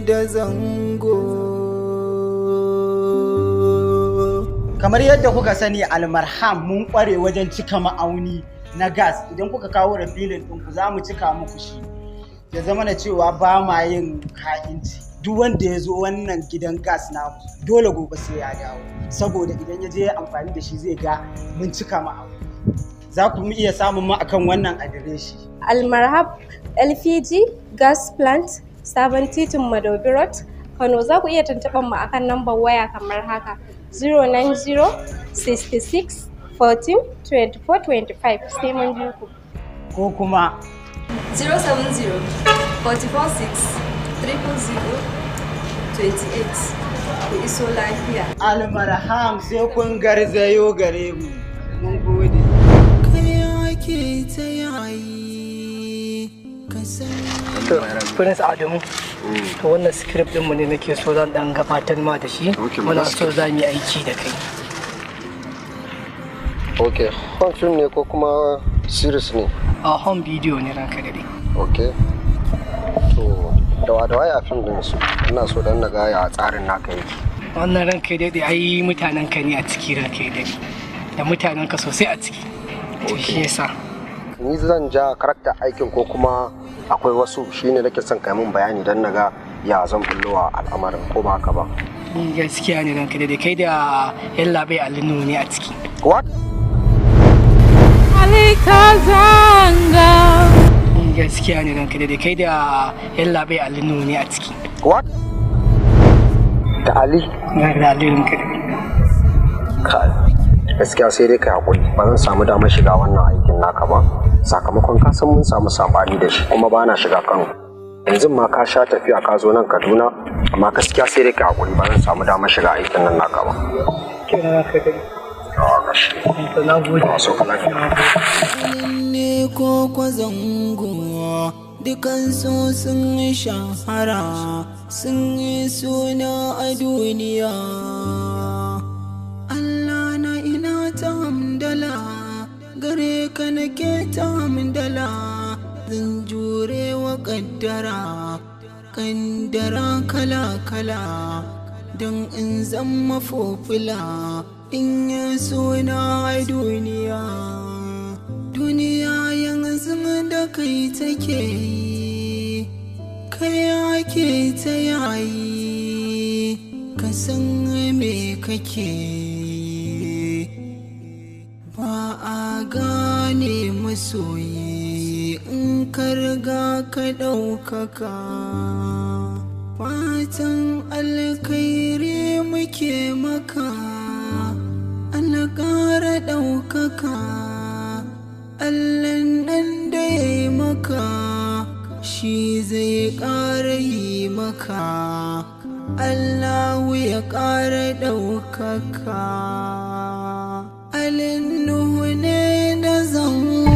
da zango. Kamar yadda kuka sani, Almarham mun kware wajen cika ma'auni na gas. Idan kuka kawo refilling ɗinku, za mu cika muku shi. Ya zama na cewa ba ma yin ha'inci. Duk wanda ya zo wannan gidan gas namu, dole gobe sai ya dawo. Saboda idan ya je ya amfani da shi, zai ga mun cika ma'auni. Za ku iya samun mu akan wannan adireshi. Almarhab LPG Gas Plant, Sabon Titin Madobi Road, Kano. Za ku iya tuntuɓar mu akan nambar waya kamar haka: 090 66 14 24 25. Sai mun ji ku. Ko kuma 070 44 6 000 28. Ku iso lafiya. Almarham, sai kun garzayo gare mu. Mun gode. Kai ake ta yayi ka san. To, Prince Adamu, to wannan script ɗinmu ne nake so zan ɗan gabatar ma da shi. Okay, Muna mu so za mu yi aiki da kai. Ok, home film ne ko kuma series ne? A home video ne, ranka daɗe. Ok. To, da waye a film din su? Ina so dan na ga ya tsarin naka yake. Wannan, ranka daɗe, ai mutanen ka ne a ciki, ranka daɗe. Da mutanen ka sosai a ciki. To, shi yasa. Ni zan ja character aikin ko kuma akwai wasu? Shine nake son kai mun bayani dan na ga ya zan bullowa al'amarin, ko ba haka ba? Ni gaskiya ne, ranka daɗe, kai da Yallaɓai Alinu ne a ciki. What? Alikazanga. Ni gaskiya ne, ranka daɗe, kai da Yallaɓai Alinu ne a ciki. What? Da Ali? Da Ali, ranka daɗe. Kai. Gaskiya sai dai kai hakuri, ba zan samu damar shiga wannan aikin naka ba. Sakamakon ka san mun samu sabani da shi, kuma ba na shiga Kano. Yanzu ma ka sha tafiya ka zo nan Kaduna, amma gaskiya sai dai kai hakuri, ba zan samu damar shiga aikin nan naka ba. Kira, ranka daɗe. Yawa gashi. To, na gode. A sauka lafiya. Ne ko kwazango, dukansu sun shahara, sun yi suna a duniya. Allah na, ina ta hamdala gare ka, nake ta hamdala. Zan jure wa kaddara, kaddara kala kala, don in zama popular, in yi suna a duniya. Duniya yanzu da kai take yi, kai ake ta yayi. Ka san me kake yi, ba a gane masoyi in ka riga ka ɗaukaka. Fatan alkhairi muke maka, Allah ƙara ɗaukaka. Allahn nan da ya yi maka, shi zai ƙara yi maka. Allahu ya ƙara ɗaukaka. Alin Nuhu ne da zango.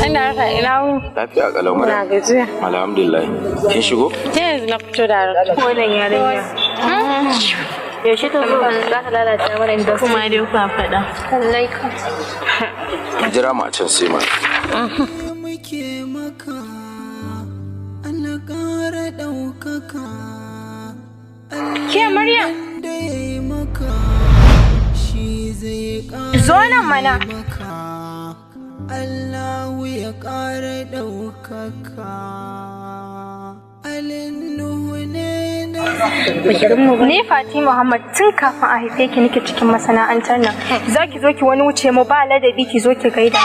Ina raka, ina wuni? Lafiya kalau. Na Maryam. gajiya. Alhamdulillah. Kin shigo? Ta yanzu na fito da Wannan yarinya. Yaushe ta zo za ta lalata mana industry. Kuma dai kwa faɗa. Lallai kam. Ki jira mu a can sai ma. Muke maka, Allah ƙara ɗaukaka. Ke Maryam. Da ya yi maka, shi zai ƙara Zo nan mana. yi maka. Allahu ya ƙara ɗaukaka. Alin Nuhu ne da Ni Fati Muhammad, tun kafin a haife ki nake cikin masana'antar nan. Za ki zo ki wani wuce mu ba ladabi, ki zo ki gaida.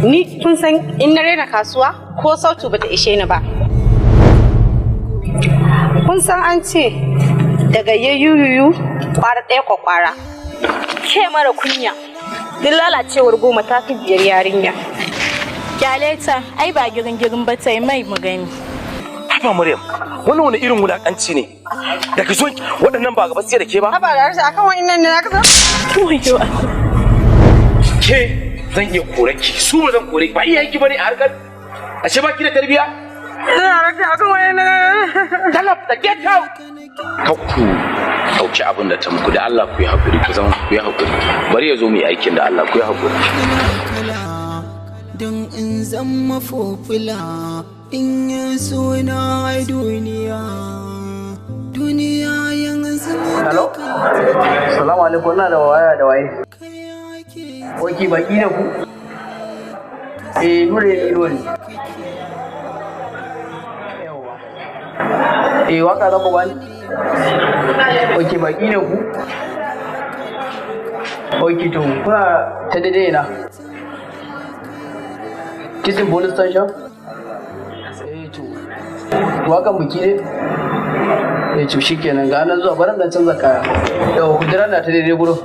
Ni kun san in na rena kasuwa, ko sautu bata ishe ni ba. Kun san an ce daga yuyuyu kwara ɗaya kwakwara. Ke mara kunya. Duk lalacewar goma ta fi biyar yarinya. Kyale ta, ai ba girin girin ba ta yi mai mu gani. Haba Maryam, wannan wani irin wulakanci ne? Daga zuwan waɗannan ba gaba sai da ke ba? Haba da harshe, akan wa'innan ne na kasa? Wayo. Ke zan iya kore ki, su ba zan kore ki ba, iyayenki bane a harkar. Ashe ba ki da tarbiya? Akan wa'innan. Talab da get out. Kar ku ɗauki abin da ta muku, da Allah ku yi haƙuri, ku zama ku yi haƙuri. Bari ya zo mu yi aikin, da Allah ku yi haƙuri. Kala don in zama popular, in yi suna a duniya. Duniya yanzu. Hello? Salamu alaikum, ina da waya da waye. Ok, baki ne ku? Eh, Nure ne, ne. Eh, waka za ku bani? Ok, baki ne ku? Ok, to, kuna ta daidai na? Titin police station? Eh, to, wakan biki ne? Eh, to shikenan, ga nan zuwa, bari dan canza kaya. Yawa, ku jira na ta daidai gurin.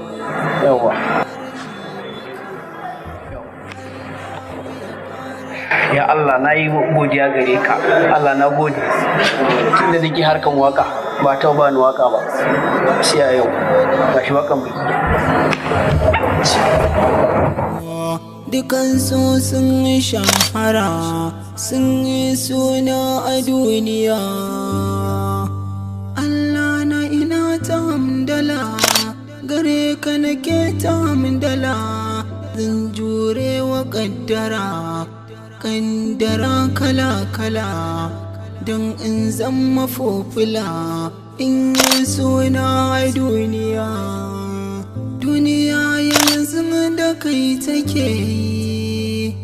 Yawa. Ya Allah, na yi godiya gare ka. Allah, na gode. Tun da nake harkan waka ba ta ba ni waka ba sai a yau gashi wakan biki. Dukansu sun shahara, sun yi suna a duniya. Allah na, ina ta hamdala gare ka, nake ta hamdala. Zan jure wa kaddara, kaddara kala-kala, don in zama fofila, in yi suna a duniya. Duniya yanzu da kai take yi,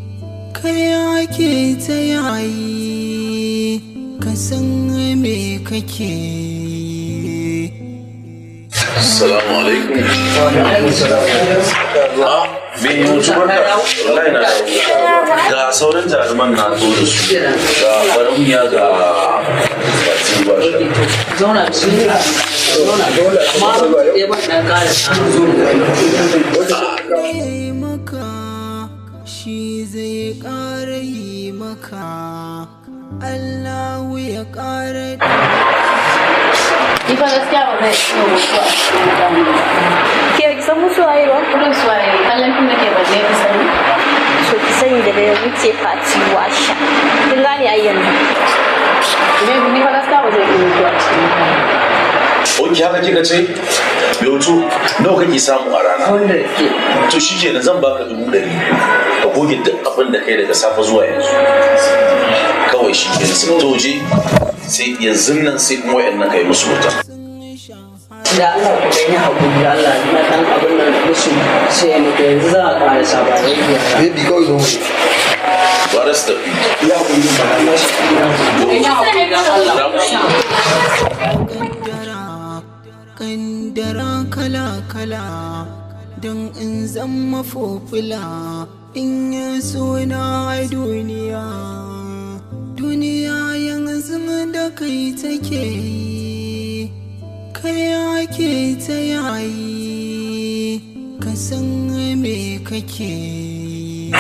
kai ake ta yayi, ka san me kake yi. Assalamu alaikum. Ah, me mutu barka. Wallahi na dawo. Ga sauran jaruman na zo da su. Ga barauniya, ga Fati ba shi. Zauna, bismillah. Zauna dole. Amma ɗaya ban ɗan ƙara zo. Yi maka shi zai ƙara yi maka, Allahu ya ƙara. Ni fa gaskiya ba zai iya mutuwa a cikin mutane ba. Ke ki san musu waye ba? Kurin suwaye, kallon fim nake balle ki sani. So ki sani daga yanzu ce Fati Washa. Kin gane ai yanzu. Baby, ni fa gaskiya ba zai iya mutuwa a cikin mutane. Ok, haka kika ce? Bai wuce nawa kake samu a rana? To shi kenan, zan baka 100,000. Ka goge duk abin da kai daga safe zuwa yanzu. Kawai shi kenan sai to je, sai yanzu nan sai kuma wayannan kai musu wuta. Da Allah ku dan yi hakuri, da Allah na dan abin nan musu sai ya mutu, yanzu za a ƙara saba. Baby, kawai zo mu. Bara su tafi. Ya ku yi ba. Kaddara kala-kala, don in zama fofila, in yi suna a duniya. Duniya yanzu da kai take yi, kai ake ta yayi, ka san me kake yi.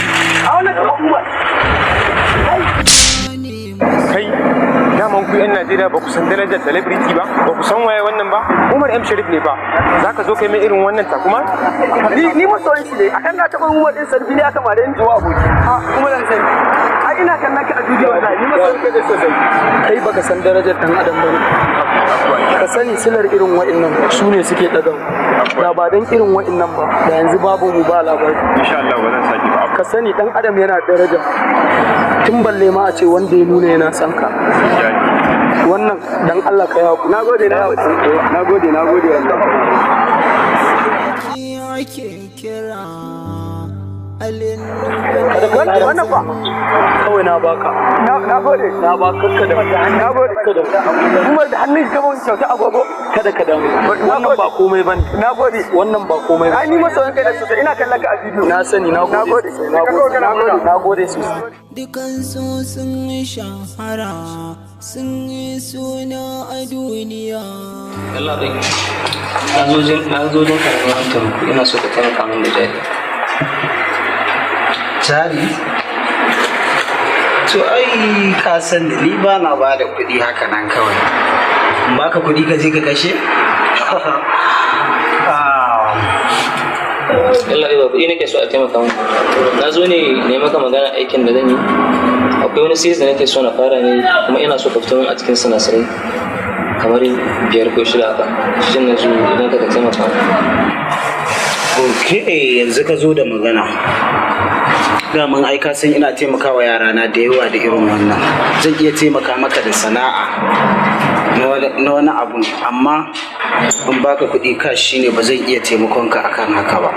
Kai, daman ku 'yan Najeriya ba ku san darajar celebrity ba, ba ku san waye wannan ba. Umar M Sharif ne ba. Za ka zo kai mai irin wannan takuma? Ni masoyin shi ne, akan na taɓa Umar ɗin Sarfi ne aka mare ni zuwa aboki. Ha, Umar ɗin Sarfi. Ai ina kallon ka a bidiyo wallahi, ni masoyin ka ne sosai. Kai baka san darajar dan adam bane. Ka sani silar irin wa'annan su ne suke ɗaga mu. Da ba dan irin wa'annan ba, da yanzu babu mu ba labari. Insha Allah ba zan sake ba. Ka sani dan adam yana daraja. Tun balle ma a ce wanda ya nuna yana son ka. Wannan dan Allah ka yi hakuri. Nagode, nagode. Nagode, nagode wallahi. Ake kira alin. Wannan fa. Kawai na baka. Na gode. Na baka kada. Na gode. Umar da hannun shi gaban kyauta agogo. Kada ka damu. Wannan ba komai bane. Na gode. Wannan ba komai bane. Ai ni masoyin kai da sosai, ina kallon ka a bidiyo. Na sani, na gode sosai. Na gode. Na gode sosai. Dukansu sun shahara, sun yi suna a duniya. Allah bai. Na zo jin ka neman taimako, ina so ka taimaka min da jari. Jari? To ai ka san da ni ba na ba da kuɗi haka nan kawai. In baka kuɗi ka je ka kashe? Allah bai, ba kuɗi nake so a taimaka min. Na zo ne ne maka magana aikin da zan yi. Akwai wani series da nake so na fara ne, kuma ina so ka fito min a cikin sinasirai kamar biyar ko shida haka. Shi na zo idan ka taimaka min. Ok, yanzu ka zo da magana. Daman ai ka san ina taimakawa yarana da yawa da irin wannan. Zan iya taimaka maka da sana'a. na wani abun, amma in baka kuɗi cash shine ba zan iya taimakon ka akan haka ba.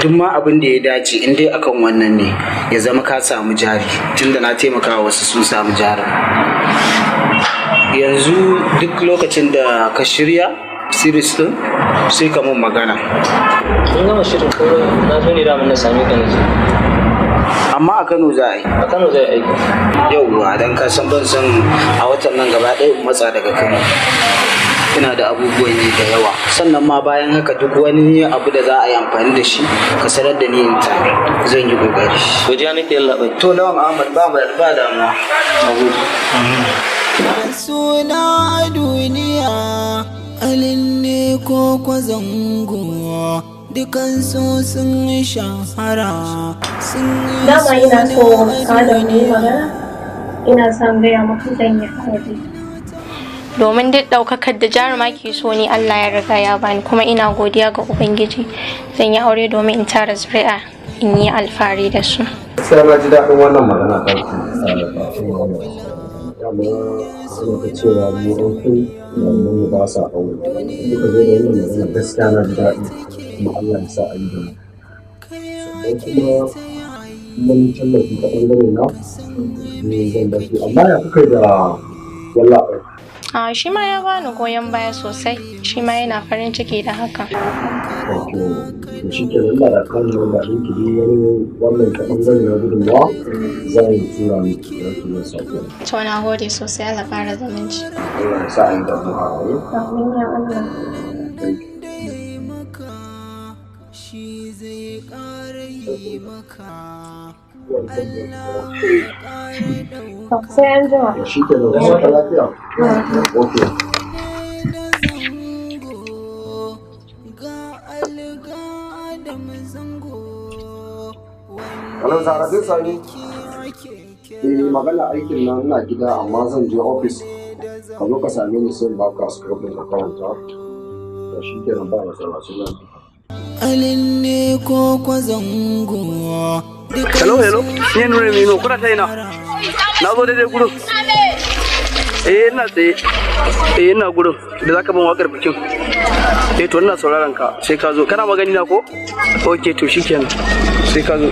Duk ma abin da ya dace in dai akan wannan ne, ya zama ka samu jari, tunda na taimaka wasu sun samu jarin. Yanzu duk lokacin da ka shirya series din, sai ka mun magana. Mun gama shirin komai, na zo ne daman na same ka na ji. Amma a Kano za a yi? A Kano zai aiki. Yauwa, don ka san ban san a watan nan gaba ɗaya in matsa daga Kano, ina da abubuwan yi da yawa. Sannan ma bayan haka, duk wani abu da za a yi amfani da shi, ka sanar da ni in ta zan yi kokari. Godiya nake, yallaɓai. To, Lawan Ahmad, ba damuwa. Suna a duniya alin ne ko kwazango, dukansu sun shahara, sun yi Dama ina so suna a Adam mu yi duniya. magana. Ina son gaya maka zan yi aure. Domin duk ɗaukakar da jaruma ke so ni Allah ya riga ya bani, kuma ina godiya ga Ubangiji. Zan yi aure domin in tara zuri'a, in yi alfahari da su. Gaskiya na ji daɗin wannan magana ta ku. Dama suna ta cewa mu ɗan fim malaman mu ba sa aure. Muka zo da wannan magana, gaskiya na ji daɗi, kuma Allah ya sa a yi da mu. Sannan kuma mun tallafi ta ɓangare na ne zan ba shi, amma ya kuka yi da wallaɓai? A shi ma ya bani goyon baya sosai, shi ma yana farin ciki da haka. Wato to shi ke nan da kan nan da ɗinki duk wani wannan ta ɓangare na gudunmawa zan tura miki za ki yi sako. To, na gode sosai, Allah ƙara zumunci. Allah ya sa a yi da mu a aure. Amin ya Allah. Thank you. Shi zai ƙara yi maka. Sai an jima. Shi ke nan, sauka lafiya. Okay. Ga alga Adam Zango. Hello, Zahraddeen Sani. Eh, magana aikin nan, ina gida amma zan je office. Ka zo ka same ni, sai in baka script ɗin ka karanta. To shi kenan, ba matsala, sai na. Alin ne ko kwazango. Hello, hello. Ni Nura Mino, kuna ta ina? Na zo daidai gurin. Eh, ina tsaye. Eh, ina gurin da zaka ban wakar bikin. Eh, to ina sauraron ka, sai ka zo. Kana magani na ko? Okay, to shikenan. Sai ka zo.